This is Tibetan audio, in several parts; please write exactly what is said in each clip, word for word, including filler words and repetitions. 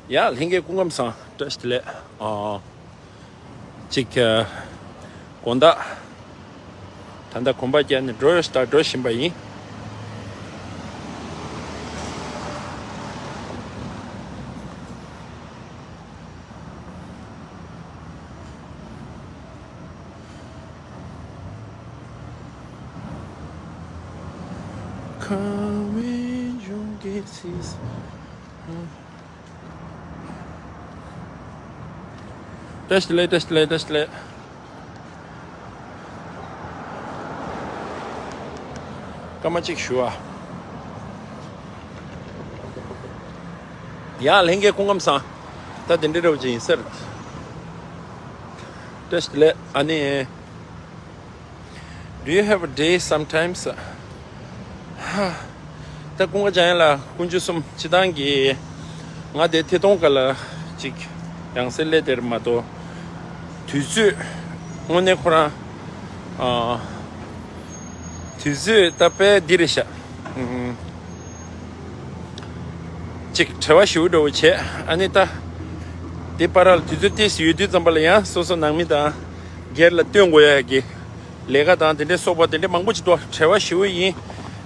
ཡ། ལྷན་རྒྱས་སྐུ་ཁམས་བཟང་། བཀྲ་ཤིས་བདེ་ལེགས། ཨ། ཅིག་ཨ། དགོང་དག་ད་ལྟ་གོམ་པ་རྒྱག་ནས་འགྲོ་ཡོད་ད་འགྲོ་བཞིན་པ་ཡིན། ཁ་བའི་གཞུང་གི་ཚིག་བཀྲ་ཤིས་བདེ་ལེགས། བཀྲ་ཤིས་བདེ་ལེགས། བཀྲ་ཤིས་བདེ་ལེགས། སྐར་མ་གཅིག་ཞུ་ཨ། ཡ། ལྷན་རྒྱས་སྐུ་ཁམས་བཟང་། ད་དེ་འདྲ་འདྲ་བོ་ཅིག་ཡིན་ཟེར། བཀྲ་ཤིས་བདེ་ལེགས། ཨ་ནི། Do you have a day sometimes? ཧ། ད་ཀུན་དགའ་འཇམ་དབྱངས་ལགས། དཀོན་མཆོག་གསུམ། སྤྱིར་བཏང་གི་ང་དེ་ཐད་གཏོང་སྒང་ལ་ཅིག་ཡང་སེ་སླེབས་དེར་མ་གཏོགས། དུས་ཚོད་དངོས་གནས་ཁོ་རང་ཨ། དུས་ཚོད་ད་དཔེ་འདི་རེད་ཤག་ཨུམ། ཅིག་བྲེལ་བ་ཞེ་པོ་འདྲ་བོ་བྱས། ཨ་ནི་ད་དེ་བར་ལ་དུས་ཚོད་ཏོག་ཙམ་ཡོད་དུས་ཙམ་པ་ལ་ཡང་སོ་སོ་ནང་མི་དང་སྒེར་ལ་སྟོན་དགོས་ཡ་གི་ལས་ཀ་དང་དེ་འདྲའི་སོགས་པ་དེ་འདྲའི་མང་པོ་ཅིག་འདུག་བྲེལ་བ་ཞེ་པོ་ཡིན།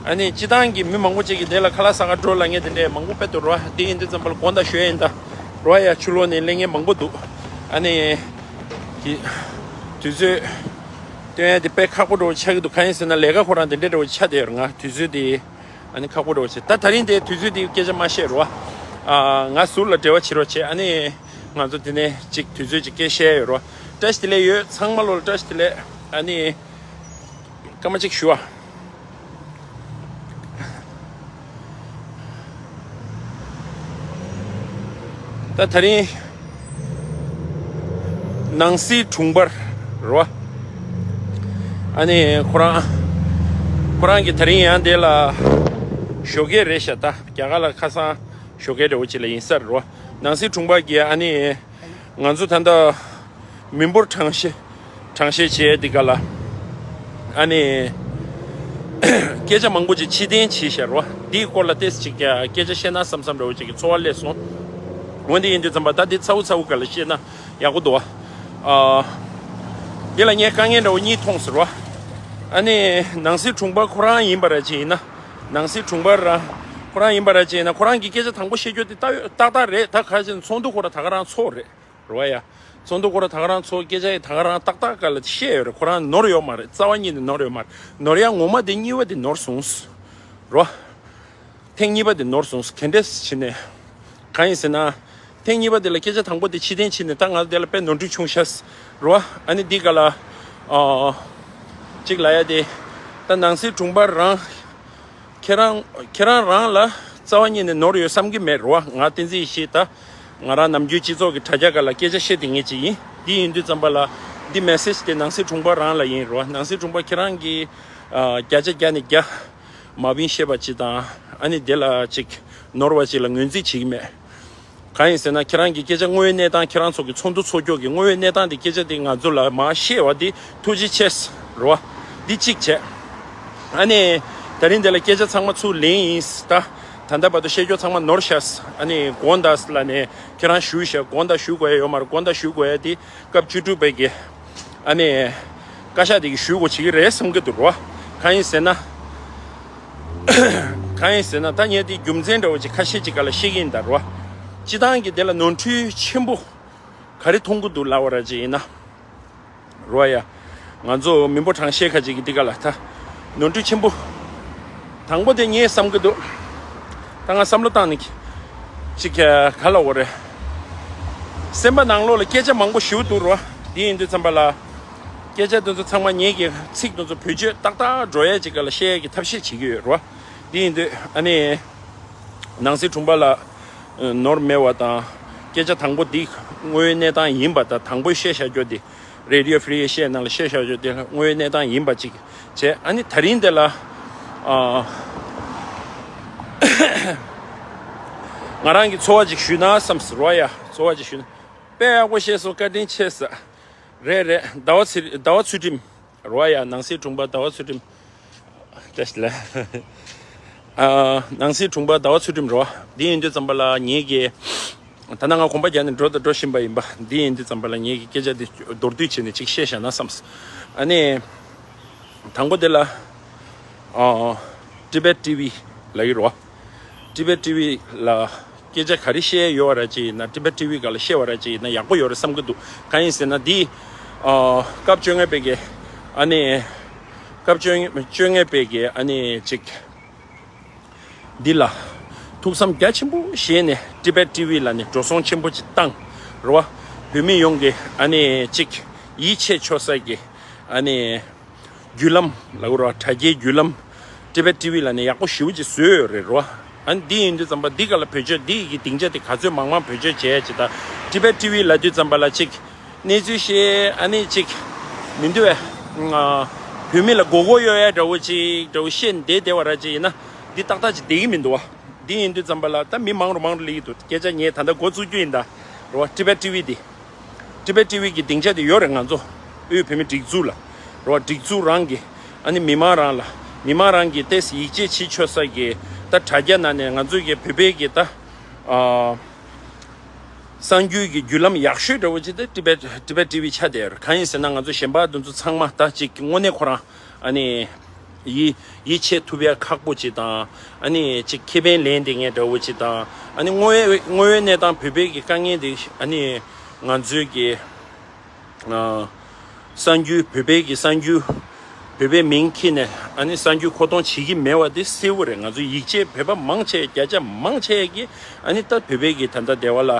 ཨ་ནི་སྤྱིར་བཏང་གི་མི་མང་པོ་ཅིག་གིས་དེ་ལ་ཁ་ལག་ཟ་ག་འགྲོ་ལབ་མཁན་དེ་འདྲའི་མང་པོ་དཔེ་འདུག་ར། དེ་ཡིན་དུས་ཙམ་པ་ལ་དགོང་དག་ཞུ་ཡ་ཡིན་ད་ར། ཡ་ཕྱི་ལོགས་ནས་སླེབས་མཁན་མང་པོ་འདུག་ཨ་ནི་གི་དུས་ཚོད་སྟོན་ཡ་དེ་དཔེ་ཁག་པོ་འདྲ་བོ་ཆགས་ཀྱི་འདུག་གང་ཡིན་ཟེར་ན་ལས་ཀ་ཁོ་རང་དེ་འདྲའི་འདྲ་བོ་ཆགས་བསྡད་ཡོད་རེད། ང་དུས་ཚོད་དེ། ཨ་ནི་ཁག་པོ་འདྲ་བོ་བྱས། ད་ད་རིང་དེ་དུས་ཚོད་དེ་སྐད་ཆ་མ་བཤད་རོགས། ཨ། ང་ཟུར་ལ་འབྲེལ་བ་བྱེད་རོགས་བྱས། ཨ་ནི་ང་ཚོ་དེ་ནས་ཅིག་དུས་ཚོད་ཅིག་སྐད་བཤད་ཡོད་རོགས། བཀྲ་ཤིས་བདེ་ལེགས་ཡོད། ཚང་མ་ལོ་ལ་བཀྲ་ཤིས་བདེ་ལེགས། ཨ་ནི་སྐར་མ་གཅིག་ཞུ་ཨ། ད་ད་རིང་ནང་སྲིད་དྲུང་འཕར་རོ། ཨ་ནི་ཁོ་རང་ཁོ་རང་གི་ད་རིང་ཡང་དེ་ལ་ཞོགས་ཀས་རེད་ཤག་ད་རྒྱ་གར་ལ་ཁ་སང་ཞོགས་ཀས་འདྲ་བོ་ཅིག་ལ་ཡིན་ས་རེད་རོ། ནང་སྲིད་དྲུང་འཕར་གྱིས་ཨ་ནི་ང་ཚོ་ད་ལྟ་མི་འབོར་གྲངས་བཤེར་གྲངས་བཤེར་བྱས་འདི་ག་ལ། ཨ་ནི། སྐད་ཆ་མང་པོ་ཅིག་ཕྱིར་འཐེན་བྱས་ཤག་རོ། འདིའི་སྐོར་ལ་ཏོག་ཙམ་ཅིག་སྐད་ཆ་བཤད་ན་བསམ་བསམ་འདྲ་བོ་ཅིག་གི་ཚོར་བ་སླེབས་སོང་། འོན་ཏེ་ཡིན་དུས་ཙམ་པ་ད་འདི་ཚ་བོ་ཚ་བོ་ག་ལ་བཤད་ན་ཡག་པོ་འདུག་བ། ཨ། འདི་ལ་ངས་དཀའ་ངལ་འདྲ་བོ་གཉིས་མཐོང་ཟེར་བ། ཨ་ནི་ནང་སྲིད་དྲུང་འཕར་ཁོ་རང་ཡིན་པ་ར་ཅིག་ཡིན་ན། ནང་སྲིད་དྲུང་འཕར་ར་ཁོ་རང་ཡིན་པ་ར་ཅིག་ཡིན་ན་ཁོ་རང་གི་སྐད་ཆ་དང་པོ་བཤད་རྒྱུ་དེ་ཏག་ཏག་རེད། ད་ག་རེ་ཟེར་ན་ཚོགས་འདུ་ཁོ་ར་ད་ག་རང་ཚོགས་རེད། རེད་བ་ཡ། ཚོགས་འདུ་ཁོ་ར་ད་ག་རང་ཚོགས། སྐད་ཆ་ཡི་ད་ག་རང་ཏག་ཏག་ག་ལ་བཤད་ཡོད་རེད། ཁོ་རང་ནོར་ཡོད་མ་རེད། རྩ་བ་ཉིད་ནས་ནོར་ཡོད་མ་རེད། ནོར་ཡ་ངོ་མ་དེ་གཉིས་པ་དེ་ནོར་སོང་། རོ། ཐེངས་གཉིས་པ་དེ་ནོར་སོང་། ག་འདྲས་བྱས་ནས། གང་ཡིན་ཟེར་ན། ཐེངས་གཉིས་པ་དེ་ལ་སྐད་ཆ་དང་པོ་དེ་ཕྱིར་འཐེན་བྱས་ནས་ད་ང་དེ་ལ་དཔེ་ནོར་འཁྲུལ་བྱུང་ཤག་རོ། ཨ་ནི་འདི་ག་ལ། ཨ། གཅིག་ལ་ཡ་དེ། ད་ནང་སྲིད་དྲུང་འཕར་རང་། ཁྱེད་རང་ཁྱེད་རང་རང་ལ་རྩ་བ་ཉིད་ནས་ནོར་ཡོད་བསམ་གྱི་མེད་རོ། ང་བསྟན་འཛིན་ཡེ་ཤེས་ད་ང་རང་ནམ་རྒྱུན་སྤྱི་ཚོགས་ཀྱི་དྲ་རྒྱ་སྒང་ལ་སྐད་ཆ་བཤད་བསྡད་མཁན་ཅིག་ཡིན། འདི་ཡིན་དུས་ཙམ་པ་ལ་འདི་མེ་སེ་ཇི་དེ་ནང་སྲིད་དྲུང་འཕར་རང་ལ་ཡིན་རོ། ནང་སྲིད་དྲུང་འཕར་ཁྱེད་རང་གིས་ཨ། བརྒྱ་ཆ་བརྒྱ་ནས་བརྒྱ་མ་བིན་ཤེས་པ་ཅིག་དང་ཨ་ནི་དེ་ལ་ཅིག་ནོར་བ་ཅིག་ལ་ངོས་འཛིན་བྱེད་ཀྱི་མེད། གང་ཡིན་ཟེར་ན་ཁྱེད་རང་གི་སྐད་ཆ་དངོས་ཡོད་གནས་སྟངས་ཁྱེད་རང་ཚོ་གི་ཚོགས་འདུ་ཚོགས་རྒྱུ་གི་དངོས་ཡོད་གནས་སྟངས་དེ་སྐད་ཆ་དེ་ང་ཚོ་ལ་མར་བཤད་པ་དེ་ཐུགས་རྗེ་ཆེ་རོ། འདི་གཅིག་བྱས། ཨ་ནི། ད་རིང་འདི་ལ་སྐད་ཆ་ཚང་མ་ཚུར་ལེན་ཡིན་ད། ད་ལྟ་བར་དུ་བཤད་རྒྱུ་ཚང་མ་ནོར་ཤག་ཨ་ནི་དགོངས་དག་ལ་ནས་ཁྱེད་རང་ཞུས་ཤག་དགོངས་དག་ཞུ་དགོས་ཡ་ཡོད་མ་རེད། དགོངས་དག་ཞུ་དགོས་ཡ་དེ་སྐབས་བཅུ་དྲུག་པའི་གི་ཨ་ནི། བཀའ་ཤག་དེ་གི་ཞུ་དགོས་བྱེད་ཀྱི་རེད་བསམ་གྱི་འདུག་རོ། གང་ཡིན་ཟེར་ན། གང་ཡིན་ཟེར་ན་ད་ངས་དེ་རྒྱུ་མཚན་འདྲ་བོ་ཅིག་ཁ་ཤས་ཅིག་ག་ལ་བཤད་ཀྱི་ཡིན་ད་རོ། སྤྱི་བཏང་གི་དེ་ལ་ནོར་འཁྲུལ་ཆེན་པོ་ག་རེ་མཐོང་གི་འདུག་ལབ་པ་ར་ཅིག་ཡིན་ན། རོ་ཡ། ང་ཚོ་མི་འབོར་གྲངས་བཤེར་ཁ་ཅིག་གི་འདི་ག་ལ་ད་ནོར་འཁྲུལ་ཆེན་པོ། དང་པོ་དེ་ངས་བསམ་གྱི་འདུག་ད་ང་བསམ་བློ་བཏང་ནས་ཅིག་ག་ལ་འོ་རེད། སེམས་པ་ནང་ལོགས་ལ་སྐད་ཆ་མང་པོ་ཞུ་འདུག་རོ། འདི་ཡིན་དུས་ཙམ་པ་ལ། སྐད་ཆ་དེ་ཚོ་ཚང་མ་ངེད་ཀྱི་ཚིག་དེ་ཚོ་བེད་སྤྱོད་ཏག་ཏག་འགྲོ་ཡ་ཅིག་ག་ལ་བཤད་ཡ་གི་ཐབས་ཤེས་བྱེད་ཀྱི་ཡོད་རོ། འདི་ཡིན་དུས་ཨ་ནི། ནང་སྲིད་དྲུང་འཕར་ལགས་ནོར་མེད་པ་དང་། སྐད་ཆ་དང་པོ་འདི་དངོས་ཡོད་གནས་སྟངས་ཡིན་པ་དང་། དང་པོ་བཤད་བཞག་རྒྱུ་འདི་རེ་ཌི་ཡོ་ཧྥི་རི་ཨེ་ཤི་ཡའི་ནང་ལ་བཤད་བཞག་རྒྱུ་འདི་དངོས་ཡོད་གནས་སྟངས་ཡིན་པ་ཅིག་བྱས། ཨ་ནི་ད་རིང་འདི་ལ་ཨ། ང་རང་གི་ཚོར་བ་ཅིག་ཞུས་ན་བསམ་སོང་རོ་ཡ། ཚོར་བ་ཅིག་ཞུས་ན། དཔེ་ཡག་པོ་བཤད་སོང་། བཀའ་དྲིན་ཆེ་ཟེར། རེད་རེད། ཟླ་བ་ཚེ་རིང་། ཟླ་བ་ཚུལ་ཁྲིམས་རོ་ཡ། ནང་སྲིད་དྲུང་འཕར་ཟླ་བ་ཚུལ་ཁྲིམས། བཀྲ་ཤིས་བདེ་ལེགས། ཨ། ནང་སྲིད་དྲུང་འཕར་ཟླ་བ་ཚུལ་ཁྲིམས་རོ། འདི་ཡིན་དུས་ཙམ་པ་ལ་ངེད་ཀྱི་ ད་ནང་ང་གོམ་པ་རྒྱག་ནས་འགྲོ་དང་འགྲོ་བཞིན་པ་ཡིན་པ་འདི་ཡིན་དུས་ཙམ་པ་ལ་ངེད་ཀྱི་སྐད་ཆ་འདི་མདོར་བསྡུས་བྱས་ནས་ཅིག་བཤད་བཞག་ན་བསམས། ཨ་ནི། དང་པོ་དེ་ལ། ཨ། ཊི་བེཊ་ཊི་ཝི་ལབ་ཀྱི་རེད་བ། ཊི་བེཊ་ཊི་ཝི་ལ་སྐད་ཆ་ག་རེ་བཤད་ཡོད་པ་ར་ཅིག་ཡིན་ན། ཊི་བེཊ་ཊི་ཝི་སྒང་ལ་བཤད་པ་ར་ཅིག་ཡིན་ན་ཡག་པོ་ཡོད་རེད་བསམ་གྱི་འདུག་གང་ཡིན་ཟེར་ན་འདི། ཨ། སྐབས་བཅོ་ལྔ་པའི་གི། ཨ་ནི། སྐབས་བཅོ་བཅོ་ལྔ་པའི་གི་ཨ་ནི་ཅིག་འདི་ལ་ཐུགས་བསམ་རྒྱ་ཆེན་པོ་བཞེས་ནས་ཊི་བེཊ་ཊི་ཝི་ལ་ནི་འགྲོ་སོང་ཆེན་པོ་ཅིག་བཏང་རེད་བ། བོད་མི་ཡོངས་ཀྱི་ཨ་ནི་ཅིག་ཡིད་ཆེས་ཆོག་ས་གི་ཨ་ནི་བརྒྱུད་ལམ་ལབ་དགོས་རེད་བ། དྲ་རྒྱའི་བརྒྱུད་ལམ་ཊི་བེཊ་ཊི་ཝི་ལ་ནི་ཡག་པོ་ཞེ་པོ་ཅིག་བཟོས་ཡོད་རེད་རེད་བ། ཨ་ནི་འདི་ཡིན་དུས་ཙམ་པ་འདི་ག་ལ་བེད་སྤྱོད་འདི་ཡི་གི་སྡིངས་ཆ་དེ་ག་ཚོད་མང་མང་བེད་སྤྱོད་བྱས་ཅིག་ད་ཊི་བེཊ་ཊི་ཝི་ལབ་དུས་ཙམ་པ་ལ་ཅིག་གནས་ཚུལ་བཤད་ཨ་ནི་ཅིག་མི་འདུག་བས། ང་བོད་མི་ལ་མགོ་སྐོར་གཡོག་ཡ་འདྲ་བོ་ཅིག་འདྲ་བོ་བཤད་བསྡད་བསྡད་པ་ར་ཅིག་ཡིན་ན་འདི་ཏག་ཏག་ཅིག་བསྡད་ཀྱི་མི་འདུག་བ། འདི་ཡིན་དུས་ཙམ་པ་ལ་ད་མི་མང་རུ་མང་རུ་སླེབས་ཀྱི་འདུག་སྐད་ཆ་ངས་ད་ལྟ་འགོ་བཙུགས་རྒྱུ་ཡིན་ད། རེད་བ། ཊི་བེཊ་ཊི་ཝི་འདི། ཊི་བེཊ་ཊི་ཝི་གི་སྡིངས་ཆ་དེ་ཡོད་རེད་ང་ཚོ། དབུས་བོད་མི་སྒྲིག་འཛུགས་ལ། རེད་བ། སྒྲིག་འཛུགས་རང་གི། ཨ་ནི་མི་མང་རང་ལ། མི་མང་རང་གི་ཏོག་ཙམ་ཡིད་ཆེས་བྱེད་ཆོག་ས་གི། ད་དྲ་རྒྱ་ནང་ནས་ང་ཚོ་གི་བོད་པའི་གི་ད། ཨ། གསར་འགྱུར་གྱི་བརྒྱུད་ལམ་ཡག་ཤོས་འདྲ་བོ་ཅིག་དེ་ཊི་བེཊ་ཊི་བེཊ་ཊི་ཝི་ཆགས་བསྡད་ཡོད་རེད། གང་ཡིན་ཟེར་ན་ང་ཚོ་གཞན་པ་དེ་ཚོ་ཚང་མ་ད་ཅིག་དངོས་གནས་ཁོ་རང་ཨ་ནི་ཡིད་ཡིད་ཆེས་ཐུབ་ཡ་ཁག་པོ་ཅིག་དང་། ཨ་ནི་ཅིག་ཁེ་ཕན་ལེན་བསྡད་མཁན་འདྲ་བོ་ཅིག་དང་། ཨ་ནི་དངོས་ཡོད་དངོས་ཡོད་གནས་སྟངས་བོད་པའི་གི་དཀའ་ངལ་དེ་ཨ་ནི་ང་ཚོའི་གི། ཨ། གསར་འགྱུར་བོད་པའི་གི་གསར་འགྱུར། བོད་པའི་མིང་འཁྱེར་ནས་ཨ་ནི་གསར་འགྱུར་མཁོ་གཏོང་བྱེད་ཀྱི་མེད་པ་དེ་གསལ་པོ་རེད། ང་ཚོ་ཡིད་ཆེས་བོད་པ་མང་ཆེ་བརྒྱ་ཆ་མང་ཆེ་གི་ཨ་ནི་ད་བོད་པའི་གི་ད་ལྟ་སྡེ་བ་ལ།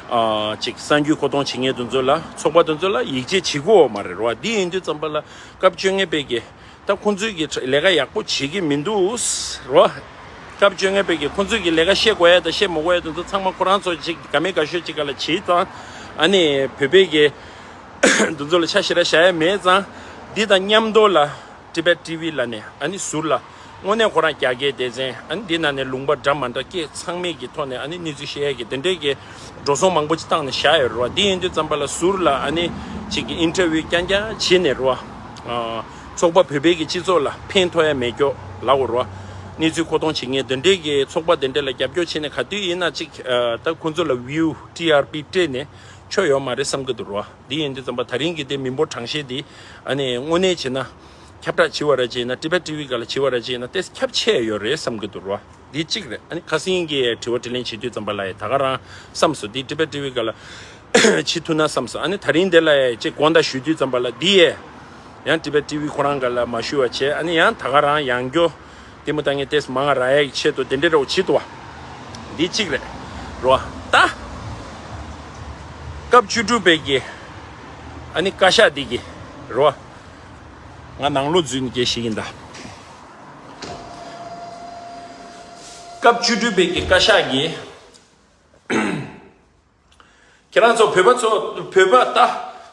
ཨ། ཅིག་གསར་འགྱུར་མཁོ་གཏོང་བྱེད་མཁན་དེ་ཚོ་ལ་ཚོགས་པ་དེ་ཚོ་ལ་ཡིད་ཆེས་བྱེད་ཀྱི་ཡོད་མ་རེད་རེད་བ། འདི་ཡིན་དུས་ཙམ་པ་ལ་སྐབས་བཅོ་ལྔ་པའི་གི་ད་ཁོང་ཚོའི་གི་ལས་ཀ་ཡག་པོ་བྱེད་ཀྱི་མི་འདུག་རེད་བ། སྐབས་བཅོ་ལྔ་པའི་གི་ཁོང་ཚོའི་གི་ལས་ཀ་བཤད་དགོས་ཡ་དང་བཤད་མི་དགོས་ཡ་དེ་ཚོ་ཚང་མ་ཁོ་རང་ཚོ་ཅིག་ག་མེད་ག་ཤོད་ཅིག་ག་ལ་བྱེད་ཙང་། ཨ་ནི་བོད་པའི་གི་འདི་ཚོ་ལ་ཆ་ཞེ་དྲག་བཞག་ཡ་མེད་ཙང་། འདི་དང་མཉམ་དུ་ལ་ཊི་བེཊ་ཊི་ཝི་ལ་ནས་ཨ་ནི་ཟུར་ལ་དངོས་གནས་ཁོ་རང་རྒྱ་སྐད་སྡེ་ཚན། ཨ་ནི་འདི་ནང་ནས་ལུང་པ་འདྲ་མ་འདྲ་སྐད་ཚང་མའི་གི་ཐོག་ནས་ཨ་ནི་གནས་ཚུལ་བཤད་ཡ་གི་དེ་འདྲའི་གི་འགྲོ་སོང་མང་པོ་ཅིག་བཏང་ནས་བཞག་ཡོད་རེད་བ། འདི་ཡིན་དུས་ཙམ་པ་ལ་ཟུར་ལ་ཨ་ནི་ཅིག་གི་ཨིན་ཊར་བིའུ་རྐྱང་རྐྱང་བྱས་ནས་རེད་བ། ཨ། ཚོགས་པ་བོད་པའི་གི་སྤྱི་ཚོགས་ལ་ཕན་ཐོགས་ཡ་མེད་ཀྱོག་ལབ་དགོས་རེད་བ། གནས་ཚུལ་མཁོ་གཏོང་བྱེད་མཁན་དེ་འདྲའི་གི་ཚོགས་པ་དེ་འདྲ་ལ་རྒྱབ་སྐྱོར་བྱས་ནས་ག་དུས་ཡིན་ན་ཅིག་ཨ། ད་ཁོང་ཚོ་ལ་བིའུ་ཊི་ཨར་པི་སྤྲད་ནས་ཆོ་ཡོད་མ་རེད་བསམ་གི་འདུག་རེད་བ། འདི་ཡིན་དུས་ཙམ་པ་ད་རིང་གི་དེ་མི་འབོར་གྲངས་བཤེར་འདི་ཨ་ནི་དངོས་གནས་བྱས་ན་ཁྱབ་བསྒྲགས་བྱེད་པ་ར་བྱས་ན། ཊི་བེཊ་ཊི་ཝི་སྒང་ལ་བྱེད་པ་ར་བྱས་ན་ཏོག་ཙམ་ཁྱབ་ཆེ་ཡོད་རེད་བསམ་གི་འདུག་རེད་བ། འདི་གཅིག་རེད། ཨ་ནི་ཁ་སང་གི་དྲི་བ་དྲིས་ལན་བྱེད་དུས་ཙམ་པ་ལ་ཡ་ད་ག་རང་བསམ་སོང་། འདི་ཊི་བེཊ་ཊི་ཝི་སྒང་ལ་བྱེད་ཐུབ་ན་བསམ་སོང་། ཨ་ནི་ད་རིང་འདི་ལ་ཡ་ཅིག་དགོངས་དག་ཞུ་དུས་ཙམ་པ་ལ་འདི་ཡས་ཡང་ཊི་བེཊ་ཊི་ཝི་ཁོ་རང་སྒང་ལ་མ་ཞུ་བ་བྱས། ཨ་ནི་ཡང་ད་ག་རང་ཡང་སྐྱོ་ལྟད་མོ་ལྟ་མཁན་ཏོག་ཙམ་མང་ང་རག་ཡ་གི་ཆེད་དུ་དེ་འདྲའི་འདྲ་བོ་བྱེད་ཐུབ་བ། འདི་གཅིག་རེད་རེད་བ། ད་སྐབས་བཅུ་དྲུག་པའི་གི་ཨ་ནི་བཀའ་ཤག་འདི་གི་རེད་བ། ང་ནང་ལོགས་འཛུལ་ནས་སྐད་བཤད་ཀྱིན་གདའ། སྐབས་བཅུ་དྲུག་པའི་གི་བཀའ་ཤག་གིས། ཁྱེད་རང་ཚོ་བོད་པ་ཚོ་བོད་པ་ད་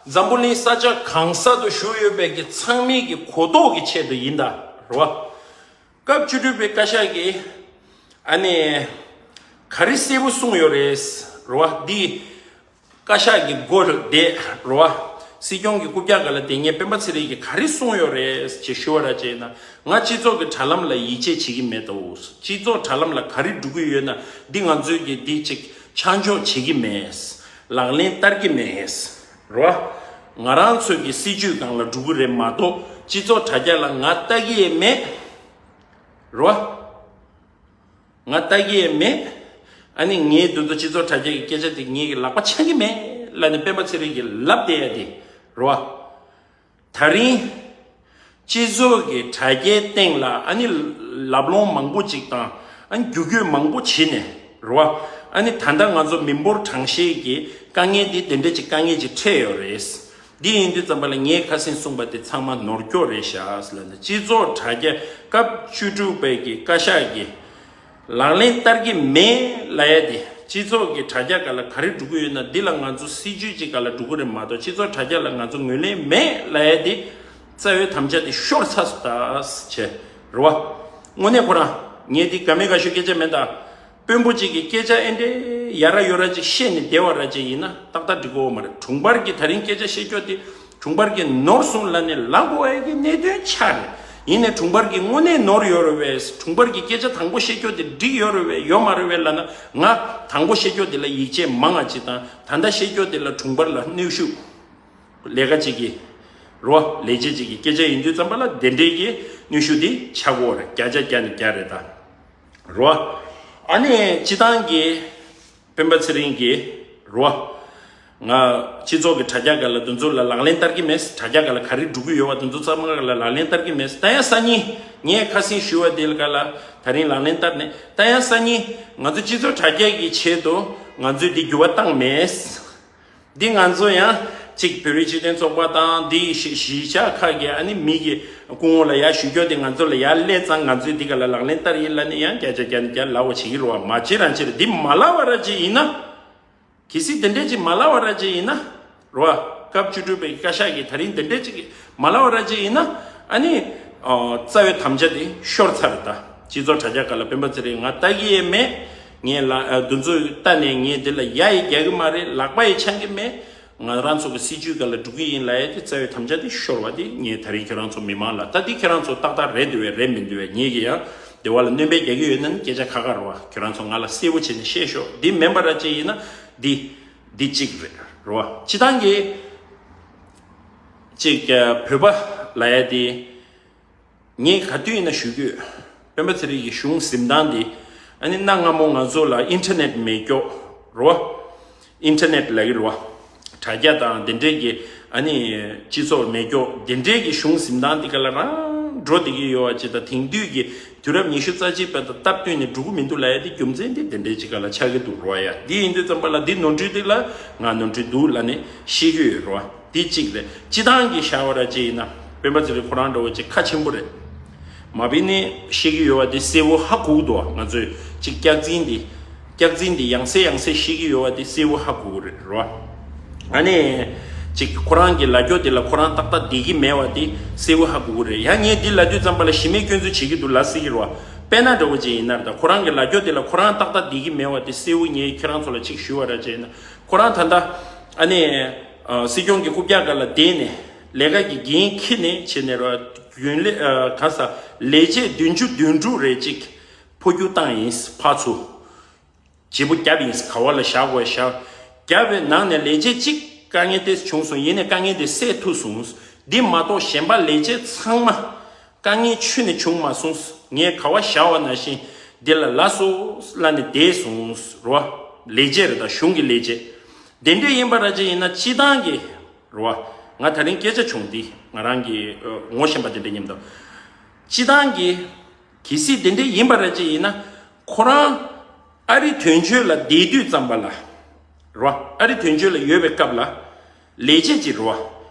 འཛམ་བུ་གླིང་ས་ཆ་གང་ས་དུ་བཞུགས་ཡོད་པའི་གི་ཚང་མའི་གི་གོ་རྟོགས་ཀྱི་ཆེད་དུ་ཡིན་ད་རེད་བ། སྐབས་བཅུ་དྲུག་པའི་བཀའ་ཤག་གིས་ཨ་ནི་ག་རེ་གསལ་པོ་གསུངས་ཡོད་རེད་རེད་བ། འདི་བཀའ་ཤག་གི་སྒོ་དེ་རེད་བ། སྲིད་སྐྱོང་གི་རྐུབ་བཀྱག་སྒང་ལ་བསྡད་མཁན་སྤེན་པ་ཚེ་རིང་གིས་ག་རེ་གསུངས་ཡོད་རེད་ཅེས་ཞུ་བ་ར་བྱས་ན། ང་སྤྱི་ཚོགས་ཀྱི་དྲ་ལམ་ལ་ཡིད་ཆེས་བྱེད་ཀྱི་མེད་དོ། སྤྱི་ཚོགས་དྲ་ལམ་ལ་ག་རེ་འབྲི་གི་ཡོད་ན་འདི་ང་ཚོས་ཀྱི་འདི་ཅིག་ཆ་འཇོག་བྱེད་ཀྱི་མེད། ལག་ལེན་བསྟར་གྱི་མེད། རེད་བ། ང་རང་ཚོའི་གི་སྲིད་ཇུས་སྒང་ལ་འགྲོ་གི་རེད་མ་གཏོགས་སྤྱི་ཚོགས་དྲ་རྒྱ་ལ་ང་ལྟ་གི་ཡས་མེད། རེད་བ། ང་ལྟ་གི་ཡས་མེད། ཨ་ནི་ངས་འདི་ཚོ་སྤྱི་ཚོགས་དྲ་རྒྱ་གི་སྐད་ཆ་དེ་ངེད་ཀྱི་ལག་པ་འཆང་གི་མེད་ལབ་ནས་སྤེན་པ་ཚེ་རིང་གིས་ལབ་བསྡད་ཡ་དེ་རེད་བ། ད་རིང་སྤྱི་ཚོགས་ཀྱི་དྲ་རྒྱའི་སྟེང་ལ་ཨ་ནི་ལབ་ལོང་མང་པོ་ཅིག་དང་ཨ་ནི་རྒྱུ་རྒྱུད་མང་པོ་བྱས་ནས་རེད་བ། ཨ་ནི་ད་ལྟ་ང་ཚོ་མི་འབོར་གྲངས་བཤེར་གྱི་དཀའ་ངལ་འདི་དེ་འདྲ་ཅིག་དཀའ་ངལ་ཅིག་འཕྲད་ཡོད་རེད། འདི་ཡིན་དུས་ཙམ་པ་ལ་ངས་ཁ་སང་གསུངས་པ་དེ་ཚང་མ་ནོར་འཁྱོག་རེད་ཤག་ལབ་ནས། སྤྱི་ཚོགས་དྲ་རྒྱ་སྐབས་བཅུ་དྲུག་པའི་གི་བཀའ་ཤག་གིས་ལག་ལེན་བསྟར་གྱི་མེད་ལབ་ཡ་དེ། སྤྱི་ཚོགས་ཀྱི་དྲ་རྒྱ་སྒང་ལ་ག་རེ་འགྲོ་གི་ཡོད་ན་འདི་ལ་ང་ཚོ་སྲིད་ཇུས་ཅིག་སྒང་ལ་འགྲོ་གི་རེད་མ་གཏོགས་སྤྱི་ཚོགས་དྲ་རྒྱ་ལ་ང་ཚོ་ངོས་ལེན་མེད་ལབ་ཡ་དེ། རྩ་བའི་དམ་བཅའ་དེ་ཤོར་ཚར་སོང་ད་བྱས་རེད་བ། དངོས་གནས་ཁོ་རང་ངས་འདི་ག་མེད་ག་ཤོད་སྐད་ཆ་མེད་ད། དཔོན་པོ་གཅིག་གིས་སྐད་ཆ་ཨེ་འདྲའི་ཡ་ར་ཡོ་ར་ཅིག་བཤད་ནས་བསྡད་པ་ར་ཅིག་ཡིན་ན་ཏག་ཏག་འགྲིག་གི་ཡོད་མ་རེད། དྲུང་འཕར་གྱིས་ད་རིང་སྐད་ཆ་བཤད་རྒྱུ་དེ་དྲུང་འཕར་གྱིས་ནོར་སོང་ལབ་ནས་ལབ་དགོས་ཡ་གི་གནད་དོན་ཆགས་རེད། ཡིན་ནའི་དྲུང་འཕར་གྱིས་དངོས་གནས་ནོར་ཡོད་རེད་བས། དྲུང་འཕར་གྱིས་སྐད་ཆ་དང་པོ་བཤད་རྒྱུ་དེ་འགྲིག་ཡོད་རེད་བས། ཡོད་མ་རེད་བས་ལབ་ན། ང་དང་པོ་བཤད་རྒྱུ་དེ་ལ་ཡིད་ཆེས་མང་ང་ཅིག་དང་། ད་ལྟ་བཤད་རྒྱུ་དེ་ལ་དྲུང་འཕར་ལ་གནོན་ཤུགས། ལས་ཀ་ཅིག་གི་རོ། ལས་བྱེད་ཅིག་གི་སྐད་ཆ་ཡིན་དུས་ཙམ་པ་ལ་དེ་འདྲའི་གི་གནོན་ཤུགས་དེ་ཆགས་ཀྱི་ཡོད་རེད། བརྒྱ་ཆ་བརྒྱ་ནས་བརྒྱ་རེད་ད། རོ། ཨ་ནི་སྤྱི་བཏང་གི་སྤེན་པ་ཚེ་རིང་གི་རོ། ང་སྤྱི་ཚོགས་ཀྱི་དྲ་རྒྱ་སྒང་ལ་དེ་ཚོ་ལ་ལག་ལེན་བསྟར་གྱི་མེད། དྲ་རྒྱ་སྒང་ལ་ག་རེ་འགྲོ་གི་ཡོད་པ་དེ་ཚོ་ཚང་མ་སྒང་ལ་ལག་ལེན་བསྟར་གྱི་མེད། ད་ཡང་སང་ཉིན་ངས་ཁ་སང་ཞུས་པ་དེ་ལ་སྒང་ལ་ད་རིང་ལག་ལེན་བསྟར་ནས། ད་ཡང་སང་ཉིན་ང་ཚོ་སྤྱི་ཚོགས་དྲ་རྒྱ་གི་ཆེད་དུ་ང་ཚོས་འདི་འགྱུར་བ་བཏང་མེད། འདི་ང་ཚོ་ཡང་གཅིག་བོད་རིགས་སྤྱི་མཐུན་ཚོགས་པ་དང་འདི་གཞིས་གཞིས་ཆགས་ཁག་གི་ཨ་ནི་མི་གི་སྐུ་ངོ་ལ་ཡར་ཞུ་རྒྱུ་དེ་ང་ཚོ་ལ་ཡར་སླེབས་ཙང་ང་ཚོས་འདི་སྒང་ལ་ལག་ལེན་བསྟར་ཡིན་ལབ་ནས་ཡང་བརྒྱ་ཆ་བརྒྱ་ནས་བརྒྱ་ལབ་པ་བྱེད་ཀྱི་རེད་བ། མ་བྱེད་རང་བྱེད་རེད། འདི་མ་ལབ་པ་ར་ཅིག་ཡིན་ན། གལ་སྲིད་དེ་འདྲས་ཅིག་མ་ལབ་པ་ར་ཅིག་ཡིན་ན། རོ། སྐབས་བཅུ་དྲུག་པའི་བཀའ་ཤག་གིས་ད་རིང་དེ་འདྲས་ཅིག་མ་ལབ་པ་ར་ཅིག་ཡིན་ན། ཨ་ནི་ཨ་རྩ་བའི་དམ་བཅའ་དེ་ཤོར་ཚར་རེད་ད། སྤྱི་ཚོགས་དྲ་རྒྱ་སྒང་ལ་སྤེན་པ་ཚེ་རིང་ང་ལྟ་གི་ཡས་མེད། ངས་ལ་ཨ་འདི་ཚོ་ལྟ་ནས་ངས་འདི་ལ་ཡ་ཡི་རྒྱག་གི་མ་རེད། ལག་པ་ཡི་འཆང་གི་མེད། ང་རང་ཚོ་གི་སྲིད་བྱུས་སྒང་ལ་འགྲོ་གི་ཡིན་ལབ་ཡས་དེ་རྩ་བའི་དམ་བཅའ་དེ་ཤོར་བ་དེ་ངས་ད་རིང་ཁྱེད་རང་ཚོ་མི་མང་ལ། ད་དེ་ཁྱེད་རང་ཚོ་ཏག་ཏག་རེད་འདུག་བས་རེད་མི་འདུག་བས། ངེད་ཀྱིས་ཡང་དེ་བ་ལ་སྣོན་པ་རྒྱག་གི་ཡོད་ན་ནི་སྐད་ཆ་ཁ་ཁ་རེད་བ། ཁྱེད་རང་ཚོ་ང་ལ་གསལ་པོ་བྱས་ནས་བཤད་ཤོག་འདི་མིན་པ་ར་ཅིག་ཡིན་ན་འདི་འདི་གཅིག་རེད་རེད་བ། སྤྱི་བཏང་གི་གཅིག་བོད་པ་ལབ་ཡས་དེ། ངས་ག་དུས་ཡིན་ན་ཞུ་གི་ཡོད། སྤེན་པ་ཚེ་རིང་གི་གཞུང་འཛིན་སྟངས་འདི། ཨ་ནི་གནའ་སྔ་མོ་ང་ཚོ་ལ་ཨིན་ཊར་ནེཊ་མེད་སྐྱོ་རོ། ཨིན་ཊར་ནེཊ་ལབ་ཀྱི་རོ། དྲ་རྒྱ་དང་དེ་འདྲས་ཀྱི་ཨ་ནི་སྤྱི་ཚོགས་མེད་སྐྱོ་དེ་འདྲས་ཀྱི་གཞུང་འཛིན་སྟངས་འདི་ག་ལ་རང་འགྲོ་བསྡད་ཀྱི་ཡོད་པ་ཅིག་དང་། དེང་དུས་ཀྱི་དུས་རབས་ཉི་ཤུ་རྩ་གཅིག་པ་དང་སྟབས་བསྟུན་ནས་འགྲོ་གི་མི་འདུག་ལབ་ཡས་དེ་རྒྱུ་མཚན་འདི་དེ་འདྲས་ཅིག་ག་ལ་ཆགས་ཀྱི་འདུག་རོ་ཡ། འདི་ཡིན་དུས་ཙམ་པ་ལ་འདི་ནོར་འཁྲུལ་འདི་ལ་ང་ནོར་འཁྲུལ་འདུག་ལབ་ནས་ཤེས་ཀྱི་ཡོད་རོ། འདི་གཅིག་རེད། སྤྱི་བཏང་གི་བཞག་པ་ར་ཅིག་ཡིན་ན་སྤེན་པ་ཚེ་རིང་ཁོ་རང་འདྲ་བོ་ཅིག་ཁ་ཆེན་པོ་རེད། མ་བིན་ནི་ཤེས་ཀྱི་ཡོད་པ་དེ་གསལ་པོ་ཧ་གོ་གི་འདུག་ང་ཚོས་ཅིག་སྐྱག་རྫུན་འདི་སྐྱག་རྫུན་འདི་ཡང་སེ་ཡང་སེ་ཤེས་ཀྱི་ཡོད་པ་དེ་གསལ་པོ་ཧ་གོ་གི་རེད་རོ། ཨ་ནི་ཅིག་ཁོ་རང་གི་ལབ་རྒྱུ་དེ་ལ་ཁོ་རང་ཏག་ཏག་བསྡད་ཀྱི་མེད་པ་དེ་གསལ་པོ་ཧ་གོ་གི་རེད། ཡང་ངས་འདི་ལབ་དུས་ཙམ་པ་ལ་གཞི་མེད་སྐྱོན་འཛུགས་བྱེད་ཀྱི་འདུག་ལབ་སྲིད་ཀྱི་རོ། དཔེར་ན་འདྲ་བོ་ཅིག་ཡིན་ན་རེད་ད། ཁོ་རང་གི་ལབ་རྒྱུ་དེ་ལ་ཁོ་རང་ཏག་ཏག་བསྡད་ཀྱི་མེད་པ་དེ་གསལ་པོ་ངས་ཁྱེད་རང་ཚོ་ལ་ཅིག་ཞུ་བ་ར་ཅིག་ཡིན་ན། ཁོ་རང་ད་ལྟ་ཨ་ནི་ཨ་སྲིད་སྐྱོང་གི་རྐུབ་བཀྱག་སྒང་ལ་བསྡད་ནས་ལས་ཀ་གི་འགན་འཁྱེར་ནས་བྱས་ནས་རོ། རྒྱུན་ལས་ཨ་ག་ས་ལས་བྱེད་བདུན་ཅུ་དོན་དྲུག་རེ་ཅིག་འཕོ་འགྱུར་བཏང་ཡིན། ཕར་ཚུར་བརྗེ་པོ་བརྒྱབ་ཡིན། ག་བ་ལ་བཞག་དགོས་བཞག་བརྒྱབ་པའི་ནང་ནས་ལས་བྱེད་གཅིག་དཀའ་ངལ་ཏོག་ཙམ་བྱུང་སོང་། ཡིན་ནའི་དཀའ་ངལ་དེ་སེལ་ཐུབ་སོང་། འདི་མ་གཏོགས་གཞན་པ་ལས་བྱེད་ཚང་མ་དཀའ་ངལ་ཁྱོན་ནས་བྱུང་མ་སོང་། ངས་ག་བ་བཞག་པ་ནང་བཞིན་འདི་ལ་ལབ་སོང་ལབ་ནས་བསྡད་སོང་རོ། ལས་བྱེད་རེད་ད། གཞུང་གི་ལས་བྱེད་དེ་འདྲས་ཡིན་པ་ར་ཅིག་ཡིན་ན་སྤྱི་བཏང་གི་རོ། ང་ད་རིང་སྐད་ཆ་བྱུང་འདི་ང་རང་གི་ཨ་ངོ་ཤེས་པ་དེ་འདྲས་མཉམ་དུ་སྤྱི་བཏང་གི་གལ་སྲིད་དེ་འདྲས་ཡིན་པ་ར་ཅིག་ཡིན་ན། ཁོ་རང་ཨ་རི་དོན་གཅོད་ལ་བསྡད་དུས་ཙམ་པ་ལ་རོ། ཨ་རི་དོན་གཅོད་ལ་ཡོད་པའི་སྐབས་ལ་ལས་བྱེད་ཅིག་རོ།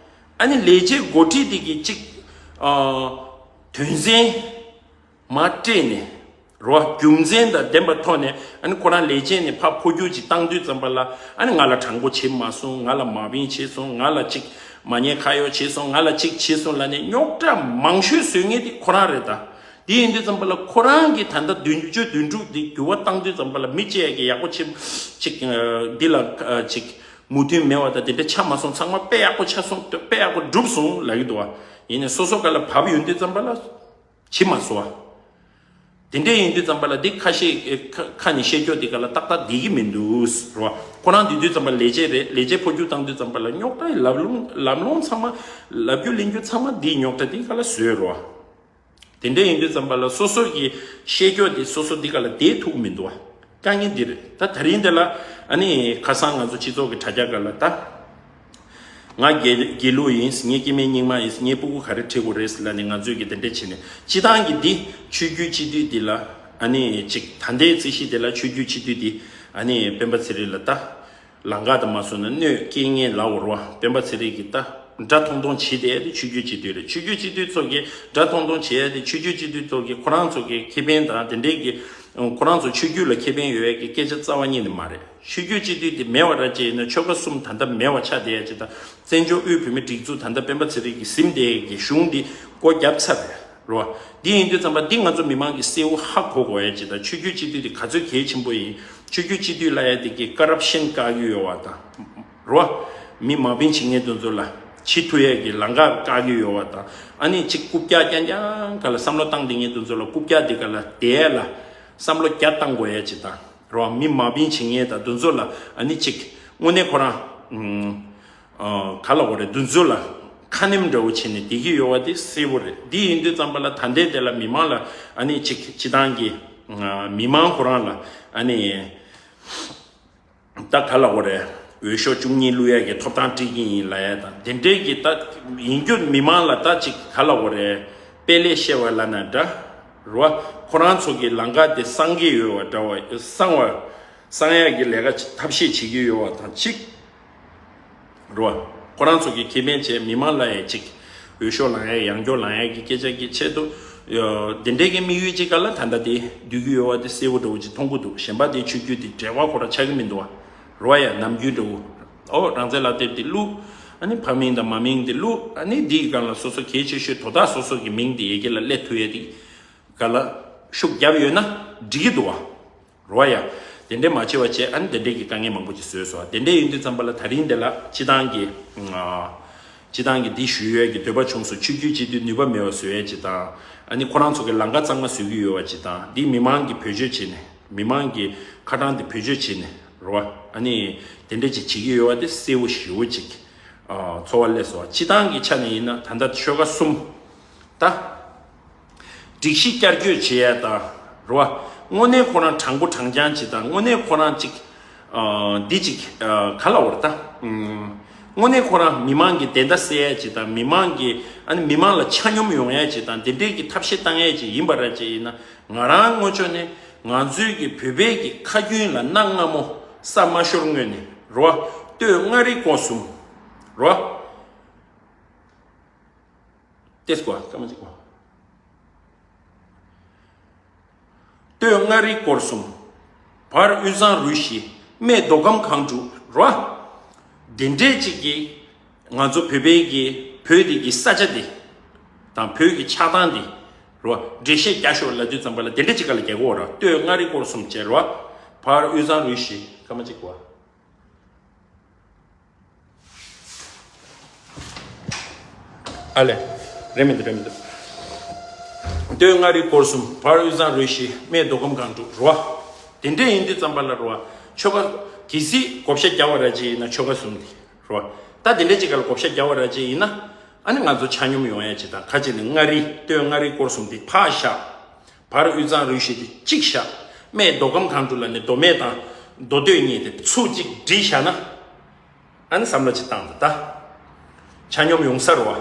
ཨ་ནི་ལས་བྱེད་འགོ་ཁྲིད་དེ་གི་ཅིག་ཨ་དོན་ཚན་མར་སྤྲད་ནས་རོ། རྒྱུ་མཚན་དང་ལྡན་པ་ཐོག་ནས་ཨ་ནི་ཁོ་རང་ལས་བྱེད་ནས་ཕར་འཕོ་འགྱུར་ཅིག་བཏང་དུས་ཙམ་པ་ལ། ཨ་ནི་ང་ལ་དྲང་པོ་བྱེད་མ་སོང་། ང་ལ་མ་བིན་བྱེད་སོང་། ང་ལ་ཅིག་མ་ཉེས་ཁ་གཡོགས་བྱེད་སོང་། ང་ལ་ཅིག་བྱེད་སོང་ལབ་ནས་རྙོག་དྲ་མང་ཤོས་བཟོ་མཁན་དེ་ཁོ་རང་རེད་ད། དེ་ཡིན་དུས་ཙམ་པ་ལ་ཁོ་རང་གིས་ད་ལྟ་བདུན་ཅུ་དོན་དྲུག་འདི་འགྱུར་བ་བཏང་དུས་ཙམ་པ་ལ་མི་གཅིག་གིས་ཡག་པོ་བྱེད་ཅིག་འདི་ལ་ཅིག་མོས་མཐུན་མེད་པ་དང་དེ་འདྲ་ཆགས་མ་སོང་། ཚང་མ་དཔེ་ཡག་པོ་ཆགས་སོང་། དཔེ་ཡག་པོ་གྲུབ་སོང་ལབ་ཀྱི་འདུག་བ། ཡིན་ནའི་སོ་སོ་ག་ལ་བབས་ཡོང་དུས་ཙམ་པ་ལ་བྱེད་མ་སོང་བ། དེ་འདྲ་ཡིན་དུས་ཙམ་པ་ལ་འདི་ཁ་ཤས་ཁ་ཁ་ནས་བཤད་རྒྱུ་འདི་ག་ལ་ཏག་ཏག་བསྡད་ཀྱི་མི་འདུག་རོ། ཁོ་རང་འདི་དུས་ཙམ་པ་ལས་བྱེད་རེད། ལས་བྱེད་འཕོ་འགྱུར་བཏང་དུས་ཙམ་པ་ལ་རྙོག་དྲའི་ལམ་ལྷོང་ལམ་ལྷོང་ཚང་མ་ལབ་རྒྱུ་ལེན་རྒྱུ་ཚང་མ་འདིའི་རྙོག་དྲ་འདི་ག་ལ་བཟོས་རོ། དེ་འདྲ་ཡིན་དུས་ཙམ་པ་ལ་སོ་སོ་གི་བཤད་རྒྱུ་དེ་སོ་སོ་འདི་ག་ལ་བསྡད་ཐུབ་ཀྱི་མི་འདུག་བ། དཀའ་ངལ་འདི་རེད། ད་ད་རིང་འདི་ལ་ཨ་ནི་ཁ་སང་ང་ཚོ་སྤྱི་ཚོགས་ཀྱི་དྲ་རྒྱ་སྒང་ལ་ད་ང་དགེ་དགེ་ལུགས་ཡིན། ངས་སྐྱེ་དམན་རྙིང་མ་ཡིན། ངས་སྤུ་གུ་ག་རེ་ཁྲིད་དགོས་རེད་ལབ་ནས་ང་ཚོས་ཀྱི་དེ་འདྲ་བྱས་ནས་སྤྱི་བཏང་གི་འདི་ཆོས་བརྒྱུད་སྤྱི་འཐུས་འདི་ལ་ཨ་ནི་ཅིག་ད་ལྟའི་རྩིས་གཞི་དེ་ལ་ཆོས་བརྒྱུད་སྤྱི་འཐུས་འདི་ཨ་ནི་སྤེན་པ་ཚེ་རིང་ལ་ད། ལམ་ཁ་དང་མ་སོང་ན་གནོད་སྐྱེལ་མཁན་ལབ་དགོས་རེད་བ། སྤེན་པ་ཚེ་རིང་གིས་ད་འདྲ་མཐོང་མཐོང་བྱེད་བསྡད་ཡ་དེ་ཆོས་བརྒྱུད་སྤྱི་འཐུས་རེད། ཆོས་བརྒྱུད་སྤྱི་འཐུས་ཚོ་གིས་འདྲ་མཐོང་མཐོང་བྱེད་ཡ་དེ་ཆོས་བརྒྱུད་སྤྱི་འཐུས་ཚོ་གིས་ཁོ་རང་ཚོ་གི་ཁེ་ཕན་དང་དེ་འདྲའི་གི་ཁོ་རང་ཚོ་ཆོས་བརྒྱུད་ལ་ཁེ་ཕན་ཡོད་ཡ་གི་སྐད་ཆ་རྩ་བ་ཉིད་ནས་མ་རེད། ཆོས་བརྒྱུད་སྤྱི་འཐུས་དེ་མེད་པ་ར་ཅིག་ཡིན་ན་ཆོལ་ཁ་གསུམ་ད་ལྟ་མེད་པ་ཆགས་བསྡད་ཡ་ཅིག་དང་། བཙན་བྱོལ་དབུས་བོད་མིའི་སྒྲིག་འཛུགས་ད་ལྟ་སྤེན་པ་ཚེ་རིང་གིས་ཟིན་བསྡད་ཡ་གི་གཞུང་འདི་སྒོ་བརྒྱབ་ཚར་རེད། རེད་བ། འདི་ཡིན་དུས་ཙམ་པ་འདི་ང་ཚོ་མི་མང་གིས་གསལ་པོ་ཧ་གོ་དགོས་ཡ་ཅིག་དང་། ཆོས་བརྒྱུད་སྤྱི་འཐུས་དེ་ག་ཚོད་གལ་ཆེན་པོ་ཡིན། ཆོས་བརྒྱུད་སྤྱི་འཐུས་ལབ་ཡ་དེ་གིས་ཀ་རབ་ཤན་བཀག་གི་ཡོད་བ་དང་། རེད་བ། མི་མ་བིན་བྱེད་མཁན་དེ་ཚོ་ལ་ བྱེད་ཐུབ་ཡས་ཀྱི་ལམ་ཁ་བཀག་གི་ཡོད་པ་དང་། ཨ་ནི་ཅིག་རྐུབ་བཀྱག་རྐྱང་རྐྱང་ག་ལ་བསམ་བློ་བཏང་བསྡད་མཁན་དེ་ཚོ་ལ་རྐུབ་བཀྱག་དེ་ག་ལ་དེ་ལ་བསམ་བློ་བརྒྱ་བཏང་དགོས་ཡས་ཅིག་དང་རོ། མི་མ་བིན་བྱེད་མཁན་དང་དེ་ཚོ་ལ་ཨ་ནི་ཅིག་དངོས་གནས་ཁོ་རང་ཨུམ། ཨ་ག་ལ་འོ་རེད། དེ་ཚོ་ལ་ཁ་ནེམ་འདྲ་བོ་བྱས་ནས་བསྡད་ཀྱི་ཡོད་པ་དེ་གསལ་པོ་རེད། འདི་ཡིན་དུས་ཙམ་པ་ལ་ད་ལྟའི་དེ་ལ་མི་མང་ལ་ཨ་ནི་ཅིག་སྤྱི་བཏང་གི་ཨ་མི་མང་ཁོ་རང་ལ་ཨ་ནི་ད་ག་ལ་འོ་རེད། འོས་ཤོག་བཅུ་གཉིས་བླུག་ཡ་གི་ཐོབ་ཐང་སྤྲད་ཀྱི་ཡིན་ལབ་ཡ་དང་དེ་འདྲའི་གི་ད་ཡིན་རྒྱུ་མི་མང་ལ་ད་ཅིག་ག་ལ་འོ་རེད། དཔེ་ལས་བཤད་པ་ལབ་ན་འདྲ་རོ། ཁོ་རང་ཚོ་གི་ལམ་ཁ་དེ་གསང་གི་ཡོད་པ་འདྲ་བ་གསང་བ་གསང་ཡ་གི་ལས་ཀ་ཐབས་ཤེས་བྱེད་ཀྱི་ཡོད་པ་དང་གཅིག་རོ། ཁོ་རང་ཚོ་གི་ཁེ་ཕན་བྱས་མི་མང་ལ་ཡང་ཅིག་འོས་ཤོག་ལེན་ཡ་ཡང་སྐྱོར་ལེན་ཡ་གི་སྐད་ཆ་གི་ཆེད་དུ་ཡོ་འདི་འདྲའི་གི་དམིགས་ཡུལ་ཅིག་ག་ལ་ད་ལྟ་དེ་སྡོད་ཀྱི་ཡོད་པ་དེ་གསལ་པོ་འདྲ་བོ་ཅིག་མཐོང་གི་འདུག་གཞན་པ་དེ་ཆོས་བརྒྱུད་དེ་འབྲེལ་བ་ཁོ་རང་ཆགས་ཀྱི་མི་འདུག་བ། རོ་ཡ་ནམ་རྒྱུན་འདྲ་བོ། ཨོ་རང་བཙན་ལག་དེབ་དེ་བླུག་ཨ་ནི་ཕ་མིང་དང་མ་མིང་དེ་བླུག་ཨ་ནི་འདིའི་སྒང་ལ་སོ་སོ་གལ་ཆེ་ཤོས་དོ་བདག་སོ་སོ་གི་མིང་དེ་ཡ་གི་ལ་སླེབས་ཐུབ་ཡ་དེ་ག་ལ་ཤུགས་བརྒྱབ་ཡོད་ན་འགྲིག་གི་འདུག་བ། རོ་ཡ། དེ་འདྲས་མ་བྱས་པ་བྱས་ཨ་ནི་དེ་འདྲས་ཀྱི་དཀའ་ངལ་མང་པོ་ཅིག་བཟོས་སོང་། དེ་འདྲས་ཡིན་དུས་ཙམ་པ་ལ་ད་རིང་འདི་ལ་སྤྱི་བཏང་གི་ཨ། སྤྱི་བཏང་གི་འདི་ཞུ་ཡས་ཀྱི་འདོད་པ་བྱུང་སོང་། ཆོས་བརྒྱུད་སྤྱི་འཐུས་ནུས་པ་མེད་པ་བཟོ་ཡས་ཅིག་དང་། ཨ་ནི་ཁོ་རང་ཚོ་གི་ལམ་ཁ་གཙང་མ་བཟོ་གི་ཡོད་པ་ཅིག་དང་། འདི་མི་མང་གི་བེད་སྤྱོད་བྱས་ནས་མི་མང་གི་ཁ་གྲངས་འདི་བེད་སྤྱོད་བྱས་ནས་རོ། ཨ་ནི་དེ་འདྲས་ཅིག་བྱེད་ཀྱི་ཡོད་པ་དེ་གསལ་པོ་ཞེ་པོ་ཅིག་ཨ། ཚོར་བ་སླེབས་སོང་། སྤྱི་བཏང་གི་ཆ་ནས་ཡིན་ན་ད་ལྟ་ཆོལ་ཁ་གསུམ་ད། སྒྲིག་གཞི་བསྐྱར་བཅོས་བྱེད་ཡ་དང་རོ། དངོས་གནས་ཁོ་རང་དྲང་པོ་དྲང་རྐྱང་ཅིག་དང་། དངོས་གནས་ཁོ་རང་ཅིག་ཨ། འདི་ཅིག་ཨ། ག་ལ་འོར་ད། ཨུམ། དངོས་གནས་ཁོ་རང་མི་མང་གི་བདེན་མཐའ་གསལ་ཡ་ཅིག་དང་། མི་མང་གི་ཨ་ནི་མི་མང་ལ་ཆ་སྙོམས་ཡོང་ཡ་ཅིག་དང་། འདི་འདྲའི་གི་ཐབས་ཤེས་བཏང་ཡ་ཅིག་ཡིན་པ་ར་ཅིག་ཡིན་ན། ང་རང་ངོས་ཕྱོགས་ནས་ང་ཚོའི་གི་བོད་པའི་གི་ཁ་རྒྱུན་ལ་གནའ་སྔ་མོ་ས་མ་ཤོར་སྔོན་ནས་རོ། སྟོད་མངའ་རིས་སྐོར་གསུམ་རོ། ཏེས་ཀོ་སྐར་མ་གཅིག་གོ། སྟོད་མངའ་རིས་སྐོར་གསུམ། བར་དབུས་གཙང་རུ་བཞི། སྨད་མདོ་ཁམས་གངས་ཕྲུག་རོ། དེ་འདྲས་ཅིག་གིས་ང་ཚོ་བོད་པའི་གི་བོད་དེ་གི་ས་ཆ་དེ་དང་བོད་ཀྱི་ཆགས་སྟངས་དེ་རོ། འགྲེལ་བཤད་རྒྱག་ཤོག་ལབ་དུས་ཙམ་པ་ལ་དེ་འདྲས་ཅིག་ག་ལ་རྒྱག་གོ་ར། སྟོད་མངའ་རིས་སྐོར་གསུམ་བྱས་རོ། བར་དབུས་གཙང་རུ་བཞི་སྐར་མ་གཅིག་གོ། ཨ་ལེ། རེད་མི་འདུག་རེད་མི་འདུག་སྟོད་མངའ་རིས་སྐོར་གསུམ། བར་དབུས་གཙང་རུ་བཞི། སྨད་མདོ་ཁམས་གངས་ཕྲུག་རོ། དེ་འདྲས་ཡིན་དུས་ཙམ་པ་ལ་རོ། ཆོལ་ཁ་གལ་སྲིད་བགོ་བཤའ་རྒྱག་པ་ར་ཅིག་ཡིན་ན་ཆོལ་ཁ་གསུམ་དེ་རོ། ད་དེ་འདྲས་ཅིག་ག་ལ་བགོ་བཤའ་རྒྱག་པ་ར་ཅིག་ཡིན་ན། ཨ་ནི་ང་ཚོ་ཆ་སྙོམས་ཡོང་ཡ་ཅིག་དང་། ཁ་ཅིག་ནི་མངའ་རིས་སྟོད་མངའ་རིས་སྐོར་གསུམ་དེ་ཕར་བཞག་བར་དབུས་གཙང་རུ་བཞི་དེ་གཅིག་བཞག་སྨད་མདོ་ཁམས་གངས་ཕྲུག་ལ་ནི་མདོ་སྨད་དང་མདོ་སྟོད་གཉིས་དེ་ཚུར་གཅིག་སྒྲིལ་བཞག་ན། ཨ་ནི་བསམ་བློ་ཅིག་བཏང་དང་ད། ཆ་སྙོམས་ཡོང་ས་རོ།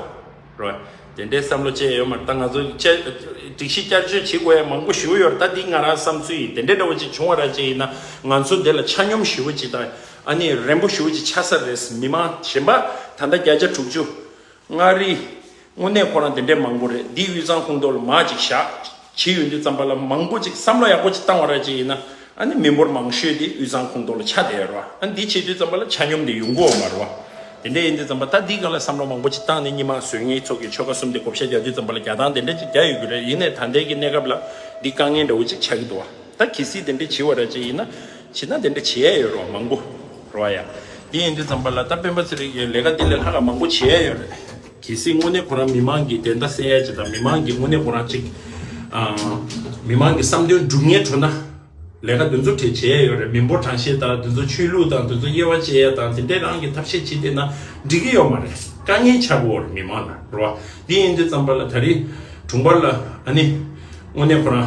རོ། དེ་འདྲའི་བསམ་བློ་ཅིག་ཡོད་མ་རེད། ད་ང་ཚོ་བཅའ་སྒྲིག་གཞི་བསྐྱར་བཅོས་བྱེད་དགོས་ཡ་མང་པོ་ཞེ་པོ་ཡོད་རེད། ད་འདི་ང་རང་བསམ་ཚུལ་ཡིན། དེ་འདྲའི་འདྲ་བོ་ཅིག་བྱུང་བ་ར་ཅིག་ཡིན་ན་ང་ཚོ་འདི་ལ་ཆ་སྙོམས་ཞེ་པོ་ཅིག་དང་ཨ་ནི་རན་པོ་ཞེ་པོ་ཅིག་ཆགས་ས་རེད། མི་མང་གཞན་པ་ད་ལྟ་བརྒྱ་ཆ་དྲུག་ཅུ། མངའ་རིས། དངོས་གནས་ཁོ་རང་དེ་འདྲས་མང་པོ་རེད། འདི་དབུས་གཙང་ཁོངས་གཏོགས་ལ་མར་ཅིག་བཞག་བྱེད་ཡོང་དུས་ཙམ་པ་ལ་མང་པོ་ཅིག་བསམ་བློ་ཡག་པོ་ཅིག་བཏང་བ་ར་ཅིག་ཡིན་ན། ཨ་ནི་མི་འབོར་མང་ཤོས་དེ་དབུས་གཙང་ཁོངས་གཏོགས་ལ་ཆགས་བསྡད་ཡོད་རེད་བ། ཨ་ནི་འདི་བྱེད་དུས་ཙམ་པ་ལ་ཆ་སྙོམས་དེ་ཡོང་གི་ཡོད་མ་རེད་བ། དེ་འདྲས་ཡིན་དུས་ཙམ་པ་ད་འདི་སྒང་ལ་བསམ་བློ་མང་པོ་ཅིག་བཏང་ནས་སྔོན་མ་བཟོ་མཁན་ཚོ་གི་ཆོལ་ཁ་གསུམ་དེ་བགོ་བཤའ་རྒྱག་དུས་ཙམ་པ་ལ་རྒྱག་སྟངས་དེ་འདྲས་ཅིག་རྒྱག་ཡོད་ཀྱི་རེད། ཡིན་ནའི་ད་ལྟའི་གི་གནས་སྐབས་ལ་འདི་དཀའ་ངལ་འདྲ་བོ་ཅིག་ཆགས་ཀྱི་འདུག་བ། ད་གལ་སྲིད་དེ་འདྲས་བྱེད་པ་ར་ཅིག་ཡིན་ན། བྱེད་ན་དེ་འདྲས་བྱེད་ཡ་ཡོད་རེད་བ་མང་པོ། རེད་བ་ཡ། དེ་ཡིན་དུས་ཙམ་པ་ལ་ད་སྤེན་པ་ཚེ་རིང་གི་ལས་ཀ་འདི་ལས་ལྷག་ག་མང་པོ་བྱེད་ཡ་ཡོད་རེད། གལ་སྲིད་དངོས་གནས་ཁོ་རང་མི་མང་གི་བདེན་མཐའ་གསལ་ཡ་ཅིག་དང་། མི་མང་གི་དངོས་གནས་ཁོ་རང་ཅིག་ཨ། མི་མང་གི་བསམ་དོན་སྒྲུབ་མཁན་འགྲོ་ན། ལས་ཀ་འདི་ཚོ་གྲས་བྱེད་ཡ་ཡོད་རེད། མི་འབོར་གྲངས་བཤེར་དང་། འདི་ཚོ་ཆོས་ལུགས་དང་། འདི་ཚོ་དབྱེ་བ་ཕྱེ་ཡ་དང་། དེ་འདྲའི་རང་གི་ཐབས་ཤེས་བྱེད་བསྡད་ན་འགྲིག་གི་ཡོད་མ་རེད། དཀའ་ངལ་ཆགས་ཀྱི་ཡོད་རེད་མི་མང་ལ། རེད་བ། འདི་ཡིན་དུས་ཙམ་པ་ལ་ད་རེས་དྲུང་འཕར་ལ་ཨ་ནི་དངོས་གནས་ཁོ་རང་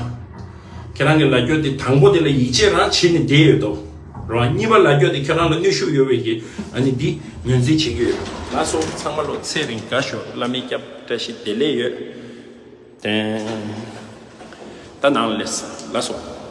ཁྱེད་རང་གི་ལབ་རྒྱུ་དེ་དང་པོ་དེ་ལ་ཡིད་ཆེས་རང་བྱེད་ནས་བསྡད་ཡོད་དོ། རེད་བ། གཉིས་པ་ལབ་རྒྱུ་དེ་ཁྱེད་རང་ལ་གནོན་ཤུགས་ཡོད་པའི་གི་ཨ་ནི་འདི་ངོས་འཛིན་བྱེད་ཀྱི་ཡོད། ལགས་སོ། ཚང་མ་ལོ་ཚེ་རིང་དགའ་ཤོག་བླ་མའི་སྐྱབས། བཀྲ་ཤིས་བདེ་ལེགས་ཡོད། དེ་ད་ནང་ལ་སླེབས། ལགས་སོ།